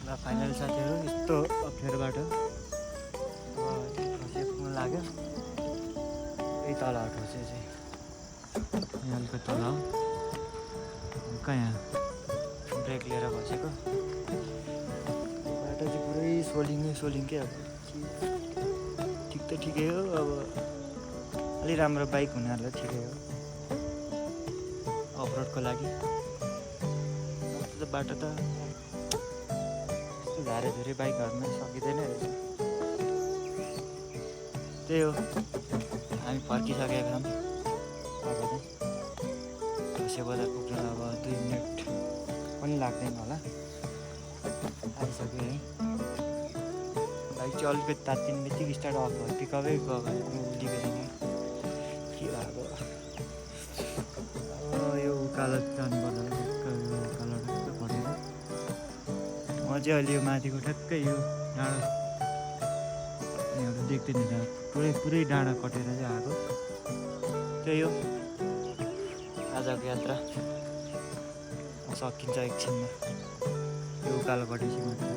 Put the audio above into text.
ल फाइनल साथीहरू यस्तो अप्ठ्यारो बाटो ठोसे पुग्नु लाग्यो। यही तल ठोसे चाहिँ यहाँ अलिकति तल हो कहाँ यहाँ ब्रेक लिएर बसेको बाटो चाहिँ पुरै सोलिङकै अब ठिक त ठिकै हो। अब अलि राम्रो बाइक हुनेहरूलाई ठिकै हो अफरोडको लागि। बाटो त यस्तो झारे धेरै बाइकहरूमा सकिँदैन रहेछ। त्यही हो हामी फर्किसकेका छौँ। अब चाहिँ ठोसे बजार पुग्न अब 2 मिनट पनि लाग्दैन होला आइसक्यो है। बाइक चाहिँ अलिकति तात्तिने बित्तिकै स्टार्ट अफ भयो पिकअपै गयो भने उल्टिँदैन के भएको। अब यो उकालो जानुपर्दा उकालो ठ्याक्कै परेर म चाहिँ अहिले यो माथिको ठ्याक्कै यो डाँडा यहाँबाट देख्दैन पुरै डाँडा कटेर चाहिँ आएको। त्यही हो आजको यात्रा सकिन्छ एकछिनमा यो उकालो कटेपछि मात्र।